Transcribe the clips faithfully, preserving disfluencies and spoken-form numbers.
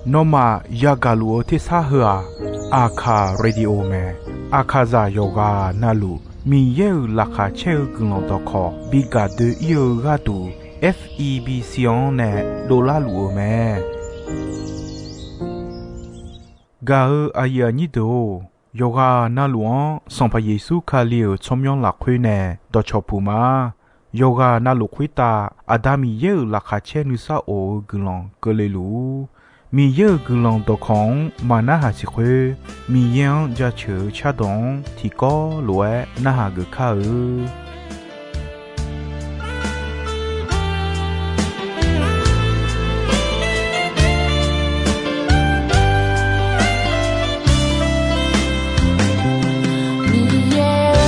Nawmaf yagaq luf-eu tersar heu-aq, Aqkaq Radio mae. Aqkaqzaq yawqghaq navluf Miqyaer-euq laqkhaq caer-eu guiqlanq dawqkawq bi gaq doe-ir-eu gharduq, F E B C-anr nae dovlar luf-eu mae. Gaq-eu aqyuif aqnyir deuq-or, yawqghaq navluf-anr Sanqpaq Yeqsur Kali-euq tsawrmyanr lafkhoer nae dawqcawq puq ma. Yawqghaq navluf khoertav Aqda Miqyaer-euq laqkhaq caer nuisar of-eu guiqlanq keuvle luf-ur. Miqyaer-euq guiqlanq dawqkawq-anr maqnarhaq siq khoer, Miqyaer-anr jaceuq-eu cardawq-anr tiqkawv lof-aer narhaq geuf kar-eu. Miqyaer-or,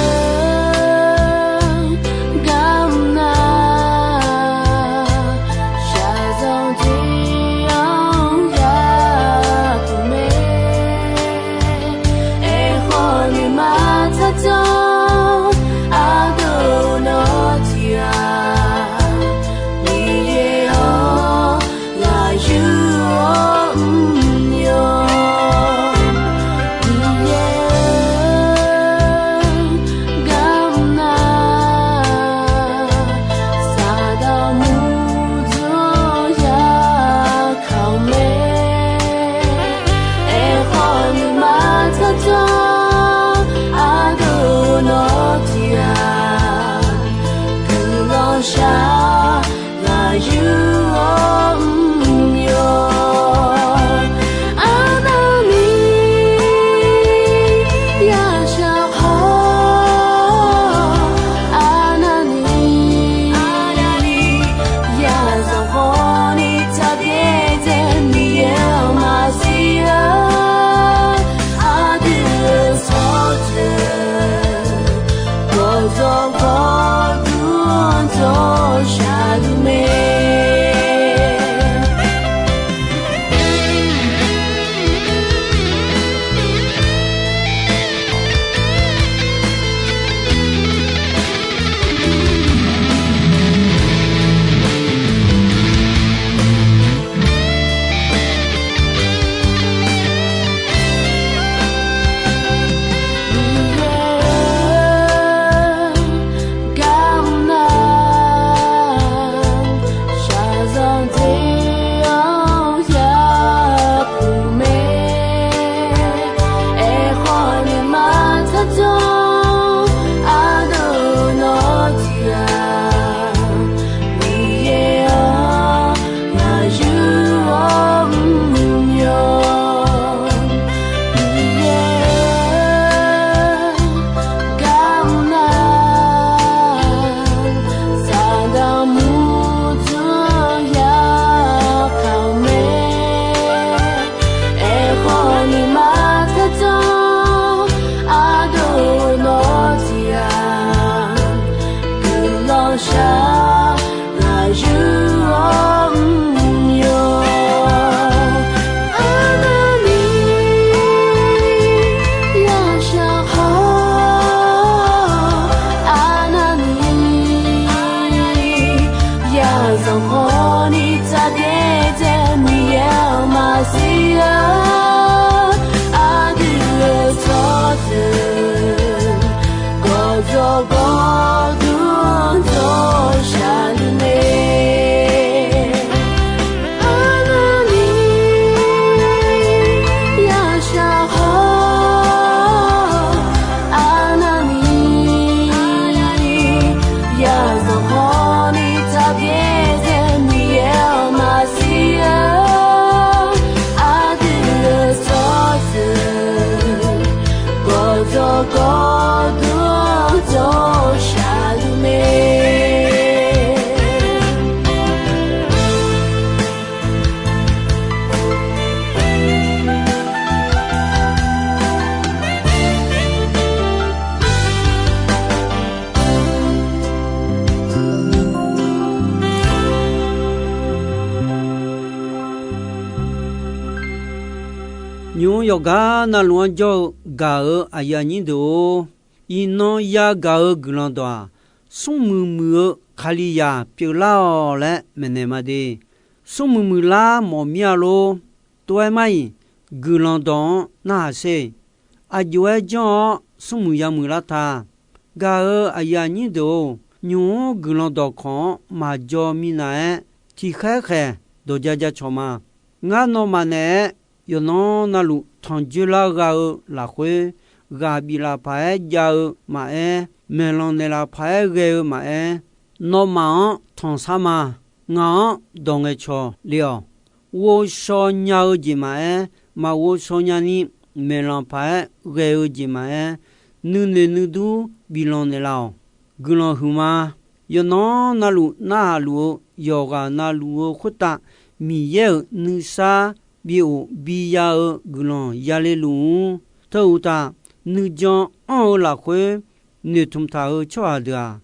garmr nar, shaqzanq tiq-anr yapuq mae. Aerkhawf nuima tsardzanr ardeuv nawr tiq ghaq, Miqyaer-or, ngaq yur-awr mr-awr. Miqyaer-or, garmr nar, Saqdaq murdzanr yakaq-eu mae. Aerkhawf nuima tsardzanr ardeuv nawr tiq ghaq, guiqlanq shaq ngaq yur-awr mr-awr. Arnavni yashaq hawr, arnavni yazanq hawrni tsaqbyaer dzae Miqyaer-anr maqsiq-a. Aqdui-euq tsawrjeuq gawqdzawq gawqdur-anr dzawr shaqluf mae. Garmr nar, shaqzanq tiq-anr yapuq mae. Aerkhawf nuima tsardzanr ardeuv nawr tiq ghaq, Miqyaer-or, ngaq yur-awr mr-awr. Miqyaer-or, garmr nar, Saqdaq murdzanr yakaq-eu mae. Aerkhawf nuima tsardzanr ardeuv nawr tiq ghaq, guiqlanq shaq ngaq yur-awr mr-awr. Arnavni yashaq hawr, arnavni yazanq hawrni tsaqbyaer dzae Miqyaer-anr maqsiq-a. Aqdui-euq tsawrjeuq gawqdzawq gawqdur-anr dzawr shaqluf mae. Arnavni yashaq hawr, arnavni yazanq hawrni tsaqbyaer dzae Miqyaer-anr maqsiq-a. Aqdui-euq tsawrjeuq gawqdzawq gawqdur-anr dzawr shaqluf mae. Nymq-mr yawqgar navluf-anr jawr-eu gaq-euq aqyuif aqnyir deuq-or, iqnan yagaq-eu guiqlanq dawq-aq, smrmuiq muiq-eu Kalizaq pyeuflar-awq laer maeqnaeq ma de. Smrmuiq muiqlar mawf mir-a lor. Tov-aer mar-iq, guiqlanq dawq-anr narhaq sher. Aqjox-aer janr-awr smrmuiq yamuiq lar ta. Gaq-euq aqyuif aqnyir deuq-or, nymq-mr guiqlanq dawqkawq-anr maqjaw minav-aer, tiqkhaer khaeq dawq ja ja cawq ma. Ngar nawmaf naeq-aer yawqnan navluf tanq dzoerlar gha-eu lafkhoer, ghaq biflaf paq-aer jav-eu maqaer, maeqlanq naeqlaf paq-aer ghae-eu maqaer, nawmaf-anr tanqsar ma. Ngaq-anr dawq ngaeqcawq le-awq. Ghovshaw nya-eu jeq maqaer, maqghovshaw nyani maeqlanq paq-aer ghae-eu jeq maqaer, nuinoeq nuidur biflanq naeqlaf-awq. Guiqlanq huiqma. Yawqnan navluf narhaq luf-eu yawqghaq navluf-eu khoertav, Miqyaer-euq nuisar bi of bi ya-eu guiqlanq yale luf-ur. Teu uqtaf, nuijan anr-eu lafkhoer noeqtmq taq-eu tsawrhaq deuq-aq,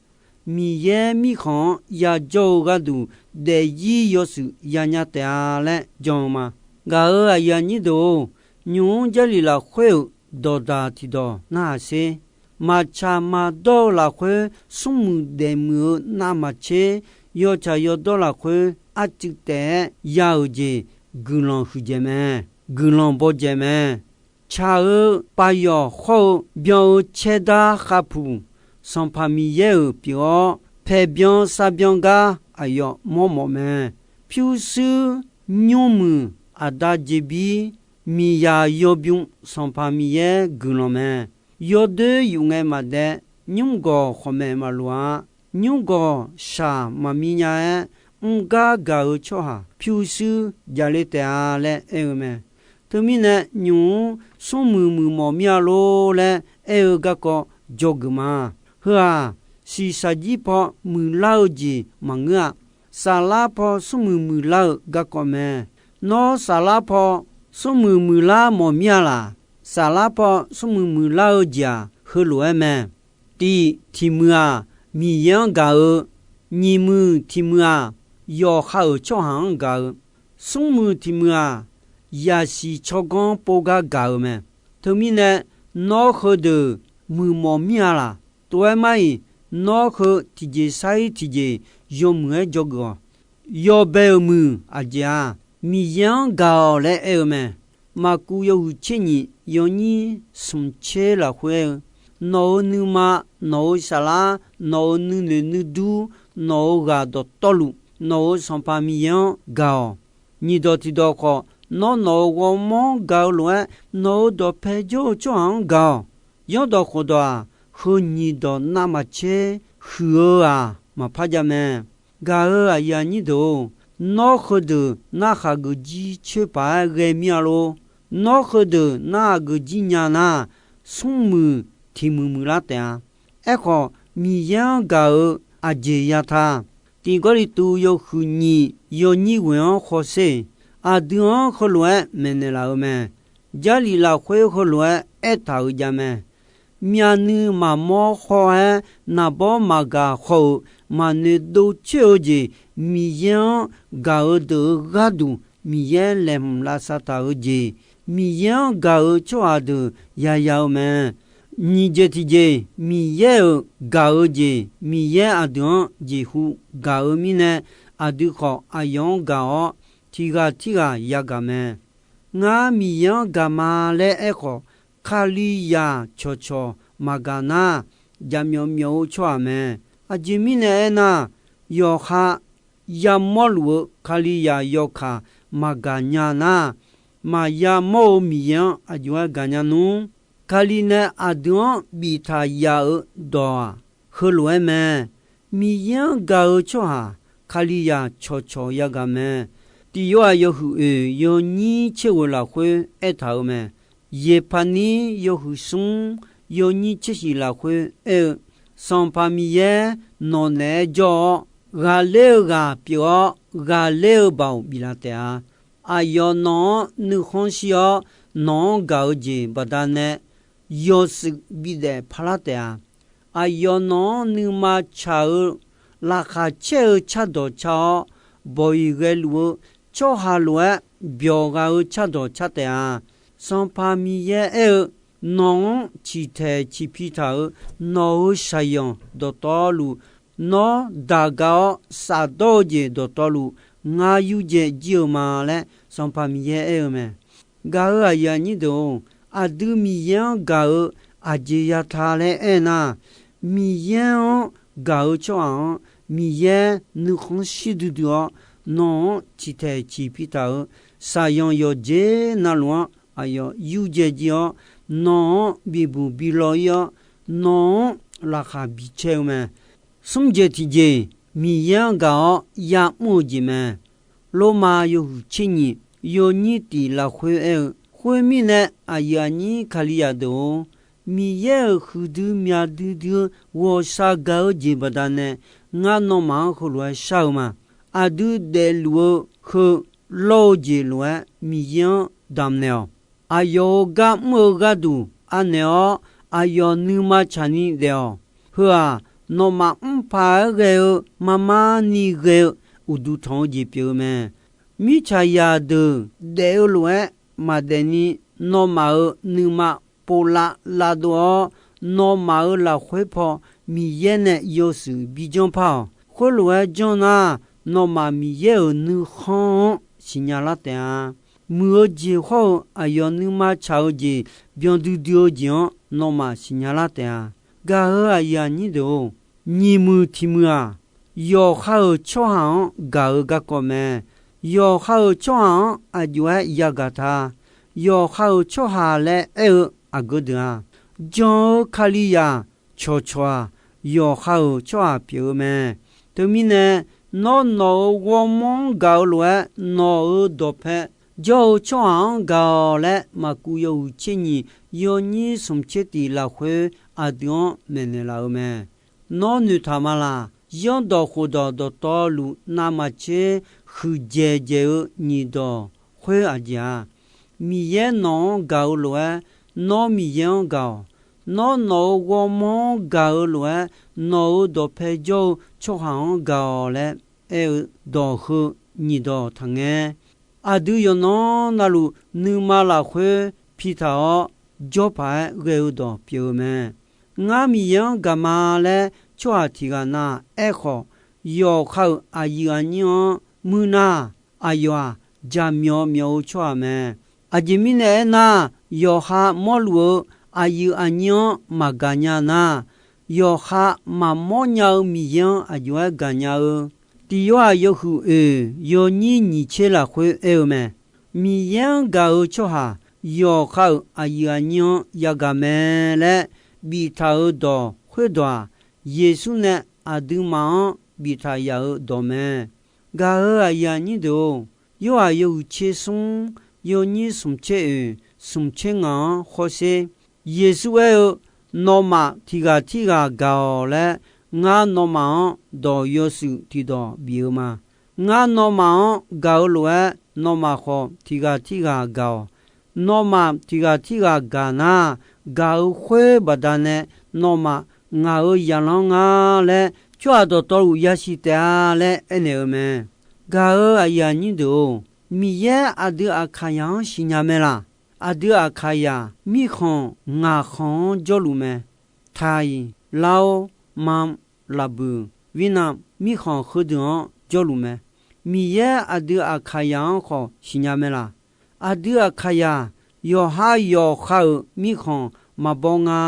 Miqyaer mirkhanq-anr yajawr-eu gharduq daefzir yawshuif yanya taef-a laer jan-eu ma. Gaq-euq aqyuif aqnyir deuq-or, nymq-mr Jarlif lafkhoer-euq dawqdaq tiqdawq narhaq sher. Maqtsaq maqdawr-eu lafkhoer smrmuiq daefmuiq-eu navmaqtser, yawtsaq yawdawr lafkhoer arcuiv taef-aer ya-euq jeq guiqlanq huiqdzaeq mae. Guiqlanq bawdzaeq mae. Tsaq-eu pavyawq khawr-eu byan-eu caerdar khavpuq, Sanqpaq Miqyaer-euq pyeuf-awr, paeqbyan sarbyan gar aqyawf mawrmawf mae. Pyurshuir, nymrmuiq, aqda jeqbir, miqzaq yawbym Sanqpaq Miqyaer guiqlanq mae. Yawdoer yuf ngae maqdaef, nymrgawq khawqmaeq maqloq-a. Nymrgawq shaq maqmi nya-aer, mr gar gaq-eu tsawrhaq pyurshuir javle taef-a laer aer-eu mae. Teumirnae, nymq-mr smrmuiq muiqmawf mir-a lor laer aer-eu garkawv dzawgeuf ma. Heu-aq, shiqshaq jir paw muiqlar-eu jeq maqngeur-a. Saflar paw smrmuiq muiqlar-eu garkawv mae. Nawr saflar paw smrmuiq muiqlar mawf mir-a laq? Saflar paw smrmuiq muiqlar-eu jeq-aq, heulof-aer mae. Tiq, tiqmuiq-aq, Miqyaer-anr gaq-eu. Nyiqmuiq tiqmuiq-aq, yawqha-euq tsawrhaq-anr gaq-eu. Smrmuiq tiqmuiq-aq, yaqsiq tsawrganr pov gar gaq-eu mae. Teumirnae, nawr heudeuq muiqmawf mir-a laq? Tov-aer mar-iq, nawr heu tiqjeq sar-ir tiqjeq yawmuiq-aer dzawgeuf-awq. Yawbae-euq muiq aqjeq-aq, Miqyaer-anr gaq-awq laer aer-eu mae. Maqkuv yawhuiq tser nyiq yawnyir smq tser lafkhoer aer-eu, nawq-euq nuima, nawq-euq saflar, nawq-euq nuinoeq nuidur, nawq-euq ghaq dawqtawvluf, nawq-euq Sanqpaq Miqyaer-anr gaq-awq. Nyiqdawq tiqdawq khawf, nawr nawq-euq ghawrmawr-anr gaq-eu lof-aer, nawq-euq dawqpae jawr-eu tsawrhaq-anr gaq-awq. Zanrdawq khofdawq-aq, heu nyiqdawq navmaqtser huiq-eu-aq maqpar jav mae. Gaq-euq aqyuif aqnyir deuq-or, nawr heudeuq narhaq geuf jir coer paq-aer ghae mir-a lor. Nawr heudeuq narhaq geuf jir nya nar, smrmuiq tiqmuiq muiqlar taef-a. Aerkhawf, Miqyaer-anr gaq-euq aqjeq ya ta. Tiq Gawrliqtu yawhuiq nyiq yawnyir ghoeq-anr hawsher. Aqdui-anr heulof-aer maeqnaeq laf-eu mae. Jarlif lafkhoer heulof-aer aertaq-euq jav mae. Myavnuiv maqmawr haw-aer, naqbawr maqgaq haw-euq maqnoeq dov coer-eu jeq, Miqyaer-anr gaq-eu deuq-euq gharduq Miqyaer laeqhmq lavsav taq-eu jeq, Miqyaer-anr gaq-euq tsawrhaq deuq yaya-eu mae. Nyiq jeq tiqjeq, Miqyaer-euq gaq-eu jeq, Miqyaer aqdui-anr jeqhu gaq-eu mirnae, aqdui khawf aqyawf-anr gaq-awr, tiq ghaq tirghaq yagaq mae. Ngar Miqyaer-anr gaq ma laer aerkhawf, Kalizaq cawqcawq maqgaq nar, jaqmyawf myawf-eu tsawrhaq mae. Aqjeq mirnae aernar, yawqha yamawr luf-eu Kalizaq yawkaq maqgaq nya nar, maqya mawr-eu Miqyaer-anr aqjox-aer gaqnya nmr. Kali nae aqdui-anr biftaq yaf-euq dawq-aq, heulof-aer mae. Miqyaer-anr gaq-eu tsawrhaq Kalizaq cawqcawq yagaq mae. Tiq Yorhaq yawhuiq oeq yawnyir tser ghoeq lafkhoer aertaq-eu mae. Yeqpaqnir yawhuiq smr yawnyir tser shiq lafkhoer aer-eu, Sanqpaq Miqyaer nawq naeq-aer jawr-awr, ghaqler-eu ghaq pyeuf-awr, ghaqler-eu baoq biflaf taef-a. Aqyawf nawq-anr nuikhanr shir-awr, nawq-anr gaq-eu jeq baqdanae yawshuif bidaef parlar taef-a. Aqyawf nawq-anr nuima tsaq-eu laqkhaq caer-eu cardawq car-awr, bawq-iq ghaeluf-eu tsawrhaq lof-aer byawq ghaq-eu cardawq car taef-a. Sanqpaq Miqyaer aer-eu, nawq-anr ciqtaeq ciqpi taq-euq nawq-euq shaqyanq dawqtawvluf, nawr daq ga-awr safdawr-eu jeq dawqtawvluf, ngar yurdzae jir-eu ma laer Sanqpaq Miqyaer aer-eu mae. Gaq-euq aqyuif aqnyir deuq-or, aqdui Miqyaer-anr gaq-eu aqjeq ya ta laer aernar, Miqyaer-anr gaq-eu tsawrhaq-anr Miqyaer nuikhanr shir duidui-awr, nawq-anr ciqtaeq ciq pi taq-euq saqyanq yawqjeq navluf-anr aqyawf yurdzae jir-awr, nawq-anr bibuq bi law ir-awr, nawq-anr laqkhaq bi caer-eu mae. Smr jeq tiqjeq, Miqyaer-anr gaq-awr ya'mr-eu jeq mae. Lormav yawhuiq tser nyiq yawnyir tiq lafkhoer aer-eu, khoermirnae, aqyuif aqnyir Kalizaq deuq-or, Miqyaer-euq huiqdui myaq duidui-eu ghawqshaq gaq-eu jeq baqdanae, ngar nawmaf-anr heulof-aer shar-eu ma. Aqdui daefluf-eu heu lawr-eu jeq lof-aer Miqyaer-anr damq naeq-awq. Aqyawf-euq gar mr-eu gharduq anaeq-awr, aqyawf nuima tsaqni daef-awq. Heu-aq, nawmaf mr paq-aer ghae-eu marmar ni ghae-eu uqduq tanq-eu jeq pyeuf-eu mae. Mirtsaqzaq deuq daef-eu lof-aer maqdaef ni, nawmaf-euq nuima povlav lavdov-awr, nawmaf-euq lafkhoer paw Miqyaer nae yawshuif bi janr par-awq. Khoerlof-aer janr nar, nawmaf Miqyaer-euq nuikhanr-anr siqnya lar taef-a. Muiq-eu jeq hawr-eu aqyawf nuima tsaq-eu jeq byan duidui-eu jeq-anr nawmaf siqnya lar taef-a. Gaq-euq aqyuif aqnyir deuq-or, nyiq muiq tiq muiq-aq, yawqha-euq tsawrhaq-anr gaq-eu garkawv mae. Yawqha-euq tsawrhaq-anr aqjox-aer yagaq ta. Yawqha-euq tsawrhaq laer aer-eu aqgeu deuq-aq, jan-eu Kalizaq cawqcawq-aq, yawqha-euq tsawrhaq pyeuf-eu mae. Teumirnae, nawr nawq-euq ghawrmawr-anr gaq-eu lof-aer, nawq-euq dawqpae jawr-eu tsawrhaq-anr gaq-awq laer, Maqkuv yawhuiq tser nyiq yawnyir smq tser tiq lafkhoer aqdui-anr maeqnaeq laf-eu mae. Nawr noeqtaq ma laq? Zanrdawq khofdawq dawqtawvluf navmaqtser huiqdzaeq dzaeq-eu nyiq dawq khoer aqjeq-a. Miqyaer nawq-anr gaq-eu lof-aer, nawr Miqyaer-anr gaq-awq. Nawr nawq-euq ghawrmawr-anr gaq-eu lof-aer, nawq-euq dawqpae jawr-eu tsawrhaq-anr gaq-awq laer aer-eu dawq heu nyiq dawq taqngae. Aqdui yawqnan navluf nuima lafkhoer pitaq-awr, jawrpaq-aer ghae-eu dawq pyeuf-eu mae. Ngar Miqyaer-anr gaq ma laer tsawrhaq tiq ghaq na aerkhawf, yawqha-euq aqyuif aqnyir-anr muir nar, aqyawf-aq, jaqmyawf myawf-eu tsawrhaq mae. Aqjeq mirnae aernar, yawqha mawrluf-eu aqyuif aqnyir-anr maqgaq nya nar, yawqha maqmawr nya-eu Miqyaer-anr aqjox-aer gaqnya-eu. Tiq Yorhaq yawhuiq oeq yawnyir nyiq tser lafkhoer aer-eu mae. Miqyaer-anr gaq-eu tsawrhaq yawqha-euq aqyuif aqnyir-anr yagaq mae laer biftaq-euq dawq khoerdawq-aq, Yeqsur nae aqduimaf-anr biftaq yaf-eu dawq mae. Gaq-euq aqyuif aqnyir deuq-or, Yorhaq yawhuiq tser smr yawnyir smq tser oeq smq tser ngaq-anr hawsher. Yeqsur aer-eu, nawmaf tiq ghaq tirghaq gaq-awq laer, ngar nawmaf-anr dawq yawshuif tiqdawq bif-eu ma. Ngar nawmaf-anr gaq-eu lof-aer, nawmaf khawf tiq ghaq tirghaq gaq-awq. Nawmaf tiq ghaq tirghaq gaq nar, gaq-eu khoer baqdanae nawmaf ngaq-euq zaqlanr nga laer tsawrhaq dawqtawvluf yasiq taef-a laer aernaeq-eu mae. Gaq-euq aqyuif aqnyir deuq-or, Miqyaer aqdui Aqkaqyaq-anr siqnya mae laq? Aqdui Aqkaqyaq mirkhanq ngaq khanq-anr jawrluf mae. Taiq, Laor, Mam, Laqbuiq, Wirnam mirkhanq heudeuq-anr jawrluf mae. Miqyaer aqdui Aqkaqyaq-anr khawf siqnya mae laq? Aqdui Aqkaqyaq yawqhar yawqha-euq mirkhanq maqbaw nga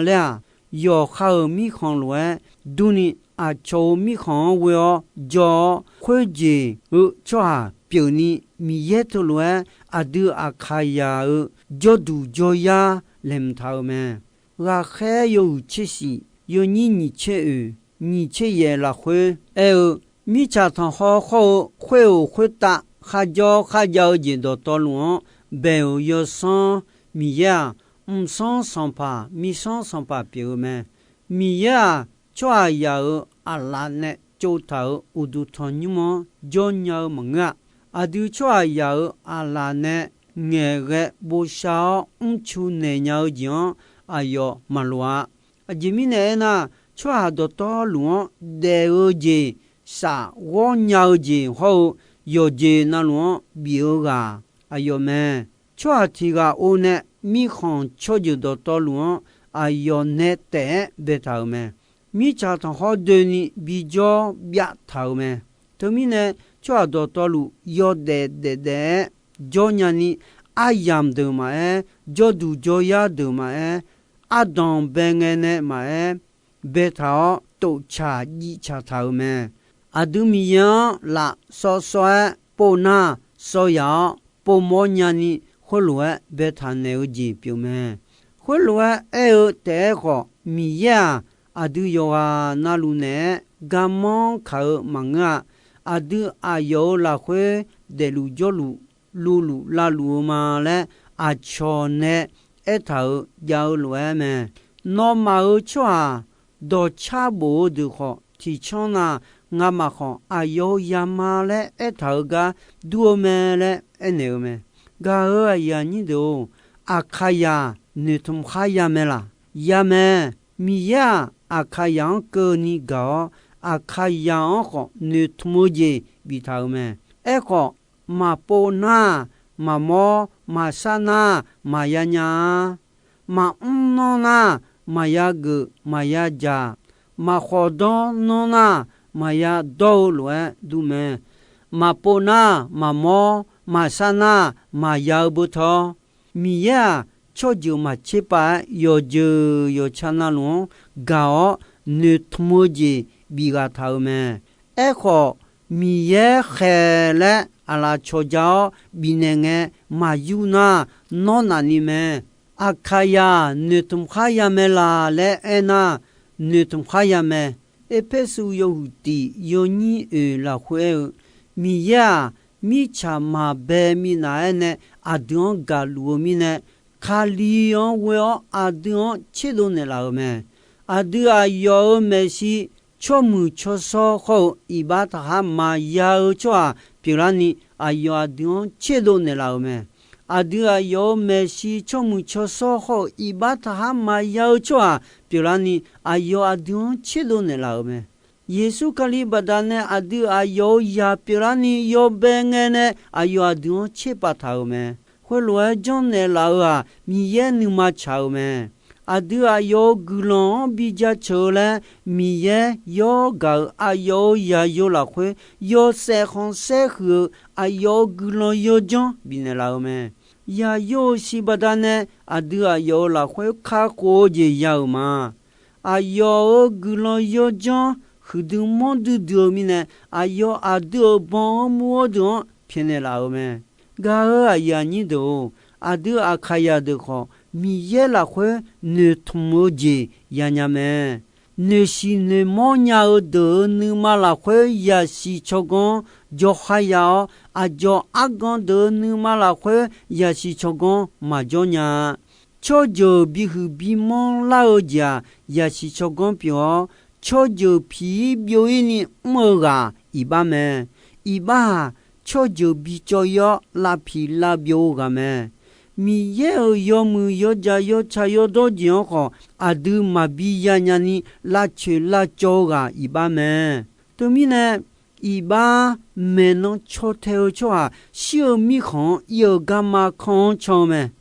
laer-aq, yawqha-euq mirkhanq lof-aer durni, aqcawq-euq mirkhanq-anr ghoe-awr jawr-awr, khoerjeq-eu tsawrhaq pyeufni, Miqyaer teulof-aer aqdui Aqkaqyaq-euq jawrduq jawryar laeqhmq taq-eu mae. Ghaqkhaer yawhuiq tser shif yawnyir nyiq tser oeq nyiq tser yaeq lafkhoer aer-eu, mirtsaq tanqkhawr khawr-eu khoer-euq khoertav kharjawr kharjav-eu jeq dawqtawvluf-anr bae-euq Yawsanr Miqyaer-aq, mqsanr sanqpaq mirsanr sanqpaq pyeuf-eu mae. Miqyaer-aq, tsawrhaqzaq-euq aqlaf nae tsovtaq-euq uqduq tanqnymr-anr jawrnya-eu maqngeur-a. Aqdui tsawrhaqzaq-euq aqlaf nae ngaeqghae bosav-awr mrcu naeq nya-eu jeq-anr aqyawf maqloq-a. Aqjeq mirnae aernar, tsawrhaq dawqtawvluf-anr daef-eu jeq, shafghawr nya-eu jeq hawr-eu yawqjeq navluf-anr bif-eu ghaq aqyawf mae. Tsawrhaq tiq ghaq or nae mirkhanq tsawrjeuq dawqtawvluf-anr aqyawf nae taef-aer baetaq-euq mae. Mirtsaq tanqkhawr doeni bijawr byav taq-euq mae. Teumirnae, tsawrhaq dawqtawvluf yawdaef daefdaef-aer jawr nyani, aryamq deuq maqaer, jawrduq jawryar deuq maqaer, ardanq bae ngae nae maqaer, baetaq-awr toftsaq jivtsaq taq-euq mae. Aqdui Miqyaer-anr laf sawv sawv-aer pov nar, sawv yaf-awr povmawr nyani, khoerlof-aer baetaq naeq-eu jeq pyeuf mae. Khoerlof-aer aer-eu taef-aer khawf, Miqyaer-aq, aqdui yawqghaq navluf naeq-aer garmanr kaq-eu maqngeur-a. Aqdui aqyawf-euq lafkhoer daefluf jawrluf, luvluf lavluf-eu ma laer aqcawq nae aertaq-euq jav-eu lof-aer mae. Nawmaf-euq tsawrhaq dawqcar bof-eu deuq khawf, tiqcanr na ngamaf khawf aqyawf-euq yama laer aertaq-euq gar dur-eu mae laer aernaeq-eu mae. Gaq-euq aqyuif aqnyir deuq-or, Aqkaqyaq noeqtmq khar ya mae laq? Ya mae. Miqyaer-aq, Aqkaqyaq-anr keuvni gaq-awr, Aqkaqyaq-anr khawf noeqtmq-eu jeq biftaq-euq mae. Aerkhawf, maqpov nar, maqmawr, maqsar nar, maqya nya-a. Maqmr nanr nar, maqya geuf, maqya jaq. Maqkhawf dawr nanr nar, maqya dawr-eu lof-aer dur mae. Maqpov nar, maqmawr, maqsar nar, maqya-eu beutawr, Miqyaer-aq, tsawrjeuq maqtser pav-aer yawqjeuq yawqtsa navluf-anr gaq-awr noeqtmq-eu jeq bif ghaq taq-euq mae. Aerkhawf, Miqyaer khaeq laer aqlaf cawqja-awr bifnaeq ngae maqyur nar, nawr nafni mae. Aqkaqyaq noeqtmq khar ya mae laq laer aernar, noeqtmq khar ya mae. Erpersu yawhuiq tiq yawnyir oeq lafkhoer aer-eu, Miqyaer-aq, mirtsaq maqbae minav-aer nae aqdui-anr gaqluf-eu mirnae, Kali-anr ghoe-awr aqdui-anr tserdov naeqlaf-euq mae. Aqdui aqyawf-euq maeqshi tsawrmuiq tsawrshawr hawr-eu iqbax taqhar maqya-eu tsawrhaq pyeuflarni, aqyawf aqdui-anr tserdov naeqlaf-euq mae. Aqdui aqyawf-euq maeqshi tsawrmuiq tsawrshawr hawr-eu iqbax taqhar maqya-eu tsawrhaq pyeuflarni, aqyawf aqdui-anr tserdov naeqlaf-euq mae. Yeqsur Kali baqdanae aqdui aqyawf-euq zaq pyeuflarni yawbae ngae nae aqyawf aqdui-anr tserpav taq-euq mae. Khoerlof-aer janrnaeq laf-euq-aq, Miqyaer nuima tsaq-euq mae. Aqdui aqyawf-euq guiqlanq-anr bi jaceuq-eu laer Miqyaer yawr gaq-euq aqyawf-euq zaqyo lafkhoer yawshaef khanqsaer huiq-eu aqyawf-euq guiqlanq yawdzanr bifnaeq laf-euq mae. Zaqyo-euq siq baqdanae aqdui aqyawf-euq lafkhoer kakhof-eu jeq ya-euq ma. Aqyawf-euq guiqlanq yawdzanr huiqdui manrdui dui-eu mirnae, aqyawf aqdui-euq ban-anr mur-awr deuq-anr pyaeqnaeq laf-euq mae. Gaq-euq aqyuif aqnyir deuq-or, aqdui Aqkaqyaq deuq khawf, Miqyaer lafkhoer noeqtmq-eu jeq yanya mae. Noeqshiq noeqmawr nya-eu deuq-euq nuima lafkhoer yasiq tsawrganr jawrkhar ya-awr, aqdzawq argan deuq-euq nuima lafkhoer yasiq tsawrganr maqjawr nya-a. Tsawrjeuq bihuiq bimanr lar-eu jeq-aq, yasiq tsawrganr pyeuf-awr, tsawrjeuq piq-ir byov-ir ni mr-eu ghaq iqbax mae. Iqbax-aq, tsawrjeuq bicawv-ir-awr lavpiq lavbyov-eu ghaq mae. Miqyaer-euq yawmuiq yawdzaq yawtsaq yawdawr jeq-anr khawf, aqdui maqbi yanya ni lavcoeq lavcawv-eu ghaq iqbax mae. Teumirnae, iqbax maeqnan caw tae-eu tsawrhaq shir-eu mirkhanq-anr ir-eu garma kanr-anr can-eu mae.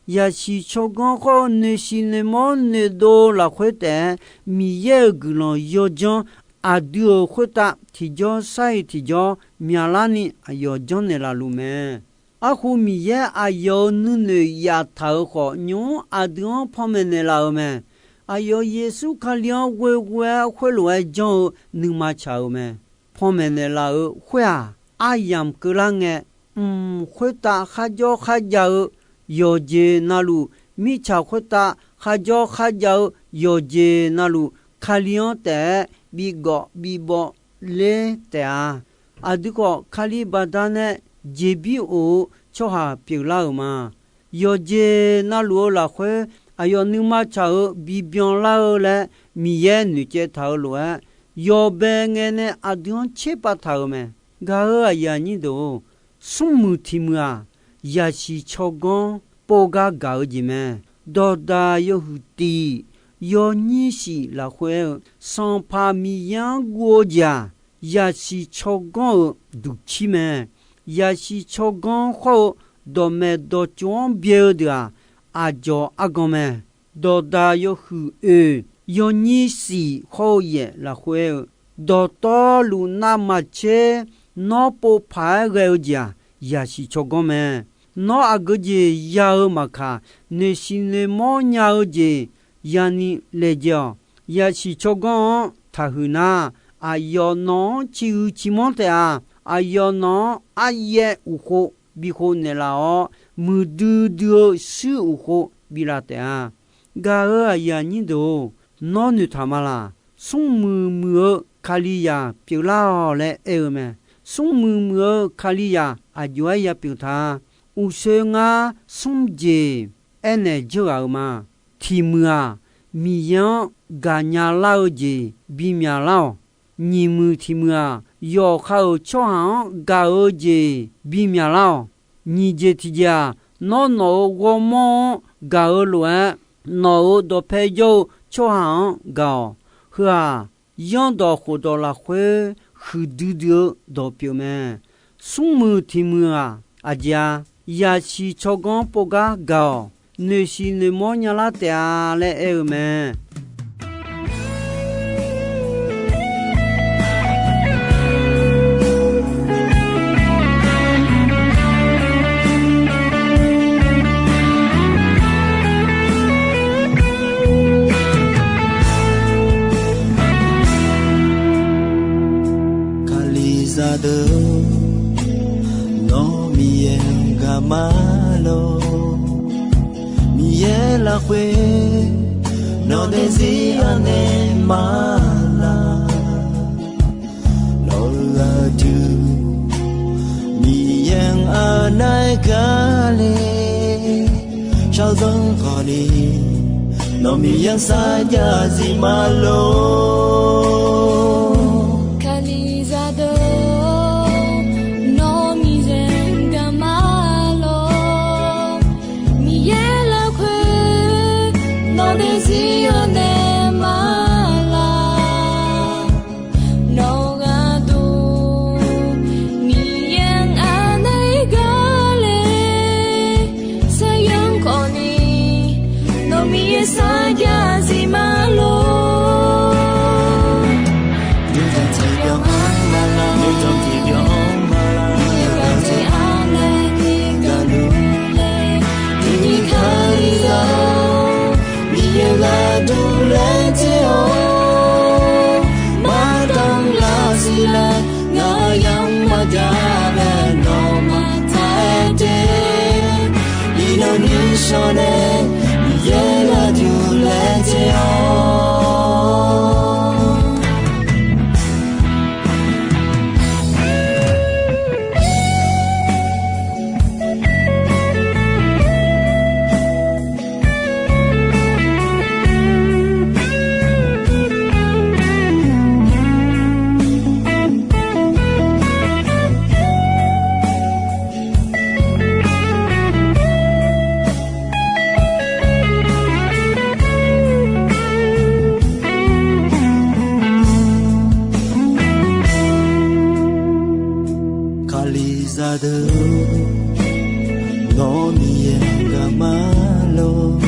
Yasiq tsawrganr khawr-eu noeqshiq noeqmawr noeqdov lafkhoer taef-aer, Miqyaer-euq guiqlanq yawdzanr aqdui-euq khoertav tiqjawr sar-iq tiqjawr myaqlarni aqyawf janrnaeq laf luf mae. Arhu Miqyaer aqyawf-euq nuinoeq yaftaq-euq khawf, nymq-mr aqdui-anr panmaeq naeqlaf-euq mae. Aqyawf Yeqsur Kali-anr ghoeghoe-aer khoerlof-aer janr-eu nuima tsaq-euq mae. Panmaeq naeqlaf-euq khoer-aq, aryamq keuvlar ngae, mq khoertav kharjawr kharjav-eu yawqjeq navluf, mirtsaq khoertav kharjawr kharjav-eu yawqjeq navluf, Kali-anr taef-aer bigawf bibawv ler taef-a. Aqdui khawf, Kali baqdanae jeqbir of-eu tsawrhaq pyeuflar-euq ma. Yawqjeq navluf-eu lafkhoer, aqyawf nuima tsaq-euq bibyan lar-eu laer Miqyaer noeqcaev taq-euq lof-aer, yawbae ngae nae aqdui-anr tserpav taq-euq mae. Gaq-euq aqyuif aqnyir deuq-or, smrmuiq tiq muiq-aq, yasiq tsawrganr pov gar gaq-eu jeq mae. Dawqdaq yawhuiq tiq yawnyir shif lafkhoer aer-eu, Sanqpaq Miqyaer-anr guv-eu jeq-aq, yasiq tsawrganr-euq duqcir mae. Yasiq tsawrganr khawr-eu dawqmaeq dawqtsov-anr byae-eu deuq-aq, aqdzawq argan mae. Dawqdaq yawhuiq oeq yawnyir shif khawr-eu yaef lafkhoer aer-eu, Dawqtawvluf navmaqtser nawr pov paq-aer ghae-eu jeq-aq, yaqsiq tsawrganr mae. Nawr aqgeu jeq ya-eu maqkaq, noeqshiq noeqmawr nya-eu jeq yani laejae-awq. Yaqsiq tsawrganr-anr taqhuiq nar, aqyawf nawq-anr ciqhuiq ciqmanr taef-a. Aqyawf nawq-anr aryaev uqkhov bikhov naeqlaf-awr, muiqdui dui-eu shuir uqkhov biflaf taef-a. Gaq-euq aqyuif aqnyir deuq-or, nawr noeqtaq ma laq? Smrmuiq muiq-eu Kalizaq pyeuflar-awq laer aer-eu mae. Smrmuiq muiq-eu Kalizaq aqjox-aer ya pyeuf ta. Uqshoe ngar smrjeq aernaeq dzeur ghaq-euq ma. Tiq muiq-aq, Miqyaer-anr gaqnya lar-eu jeq bimyaq lar-awq. Nyiq muiq tiq muiq-aq, yawqha-euq tsawrhaq-anr gaq-eu jeq bimyaq lar-awq. Nyiq jeq tiq jeq-aq, nawr nawq-euq ghawrmawr-anr gaq-eu lof-aer, nawq-euq dawqpae jawr-eu tsawrhaq-anr gaq-awq. Heu-aq, yanrdawq khofdawq lafkhoer huiqdui dui-eu dawq pyeuf mae. Smrmuiq tiq muiq-aq, aqjeq-a, yaqsiq tsawrganr pov gar gaq-awq. Noeqshiq noeqmawr nyalar taef-a laer aer-eu mae. Kalizaq deuq, nawr Miqyaer-anr gaq ma lor. Miqyaer lafkhoer nawq daefzir anaeq ma laq. Nawq-euq aqdui Miqyaer-anr anaeq gaq le. Shaqzanr khawfni nawq Miqyaer-anr sarjax zif ma lor. Kalizaq deuq, nawr Miqyaer-anr gaq ma lor. Miqyaer lafkhoer nawq daefzir anaeq ma laq. Nawq-euq aqdui Miqyaer-anr anaeq gaq le. Saqyanr khawfni nawq Miqyaer sarjax zif ma lor. Nuijan tiqbyan-anr ma laq, nuijan tiqbyan-anr ma laq, Miqyaer gaq tser anaeq ni gaq luf le. Tiqnyiq Kalizaq-or, Miqyaer gharduq laejae-awq. Mardanr lar siqlar, ngaq-euq yamq maqjav laer nawmaf taq-aer de. Iqnan nishawr nae Miqyaer gharduq laejae-awq. Kalizaq deuq, nawr Miqyaer gaq ma lor.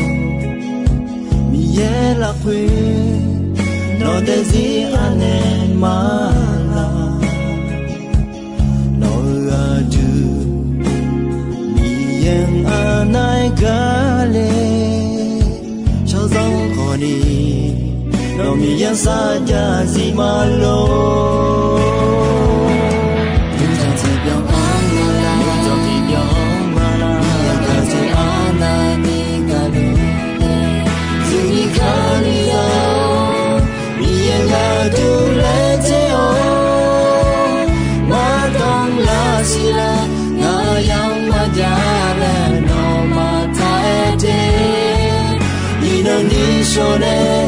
Miqyaer lafkhoer nawq daefzir anaeq ma laq. Nawq-euq aqdui Miqyaer-anr anaeq gaq le. Shaqzanr khawfni nawq Miqyaer-anr sarjax zif ma lor. Nuijan tiqbyan-anr ma laq, nuijan tiqbyan-anr ma laq, Miqyaer gaq tser anaeq ni gaq luf le. Tiqnyiq Kalizaq-or, Miqyaer gharduq laejae-awq. Mardanr lar siqlar, ngaq-euq yamq maqjav laer nawmaf taq-aer de. Iqnan nishawr nae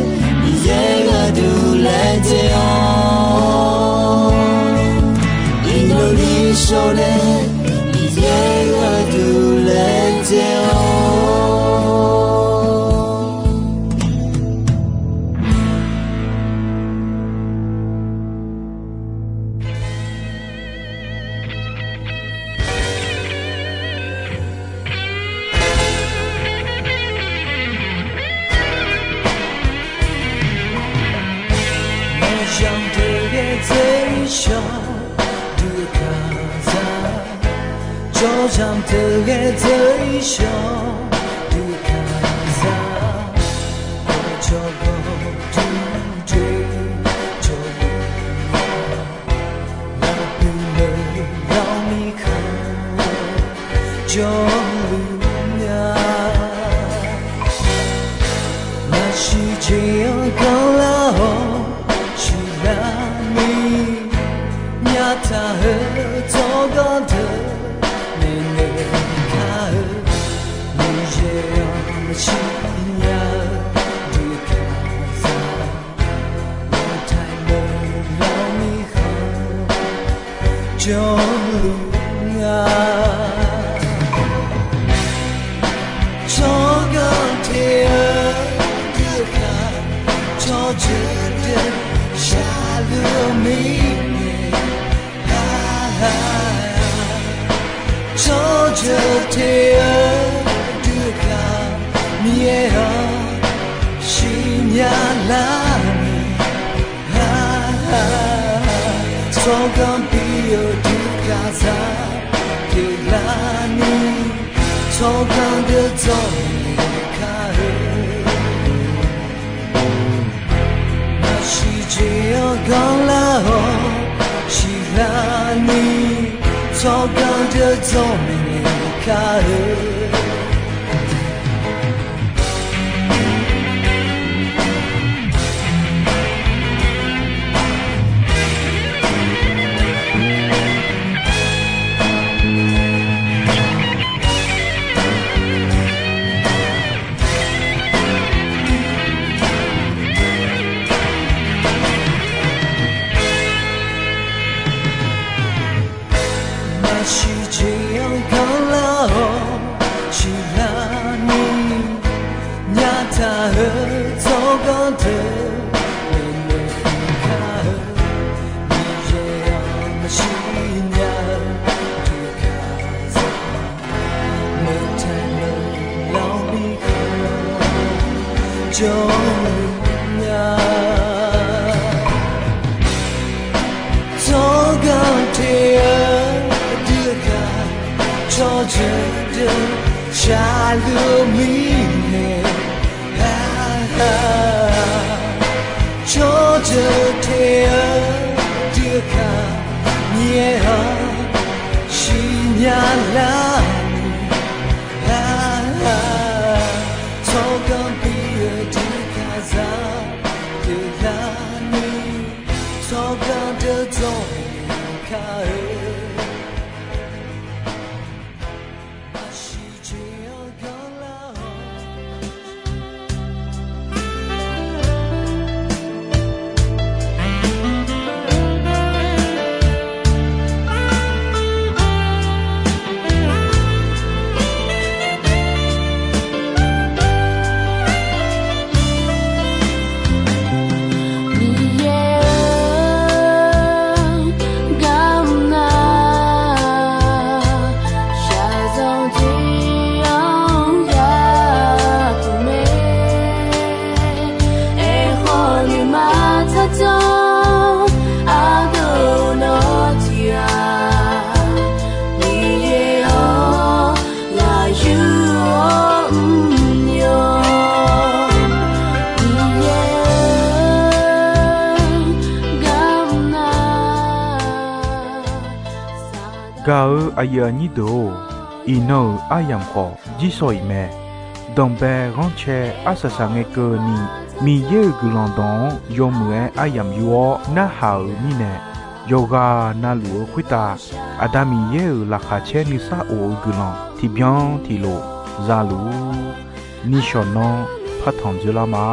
Miqyaer gharduq laejae-awq. Iqnan nishawr nae Miqyaer gharduq laejae-awq. Maqzanq teuqbyaer Yawzaq teughaq dzeur-ir shawr, dui kaqzaq, aqcawq gawqdui dui, jawrluf, lafpuq lawq lawq mirkhanq, jawrluf nga. Maqsiq jeq-anr ganrlar-awr, siqlar ni, nyaftaq-eu tsawrganr deuq, maeqnaeq kar-eu, Miqyaer-anr maqsiq nya-eu, dui kaqzaq, maqtaq lawq lawq mirkhanq, jawrluf nga. Tsawrganr te-eu dui kaq, tsawrjeuq deuq shaqluf-eu mirnae, tsawrjeuq te-eu dui kaq, Miqyaer-anr siqnya lar-eu, tsawrganr bi-eu dui kaqzaq pyeuflar ni, tsawrganr deuq dzawrnaeq kar-eu. Maqsiq jeq-anr ganrlar-awr, siqlar ni, tsawrganr deuq dzawrnaeq kar-eu. Maqsiq jeq-anr ganrlar-awr, siqlar ni, nyaftaq-eu tsawrganr deuq, maeqnaeq kar-eu, Miqyaer-anr maqsiq nya-eu, dui kaqzaq, meuq taeq meuq lawq mirkhanq, jawrluf nga. Tsawrganr te-eu dui kaq, tsawrjeuq deuq shaqluf-eu mirnae, tsawrjeuq te-eu dui kaq, Miqyaer-anr siqnya lar-eu, tsawrganr bi-eu dui kaqzaq pyeuflar ni, tsawrganr deuq dzawrnaeq kar-eu. Maqsiq jeq-anr ganrlar-awr, Miqyaer-eu, garmr nar, shaqzanq jeq-anr yapuq mae. Aerkhawf nuima tsardzanr ardeuv nawr tiq ghaq, Miqyaer-anr ghaq yur-awr mrnya. Miqyaer-eu, garmr nar, Gaq-eu aqyuif aqnyir deuq-or, iqnan-euq aryamq khawf jirsawq iq mae. Danqbae ghanrcae arsaq saq ngae keuvni, Miqyaer-euq guiqlanq dawq-anr yawmuiq-aer aryamq yur-awr narhaq-euq mirnae, yawqghaq navluf-eu khoertav Aqda Miqyaer-euq laqkhaq caer nuisar of-eu guiqlanq tiqbyan tiqlof za luf-ur. Nishawq nanr partanq dzoerlar ma.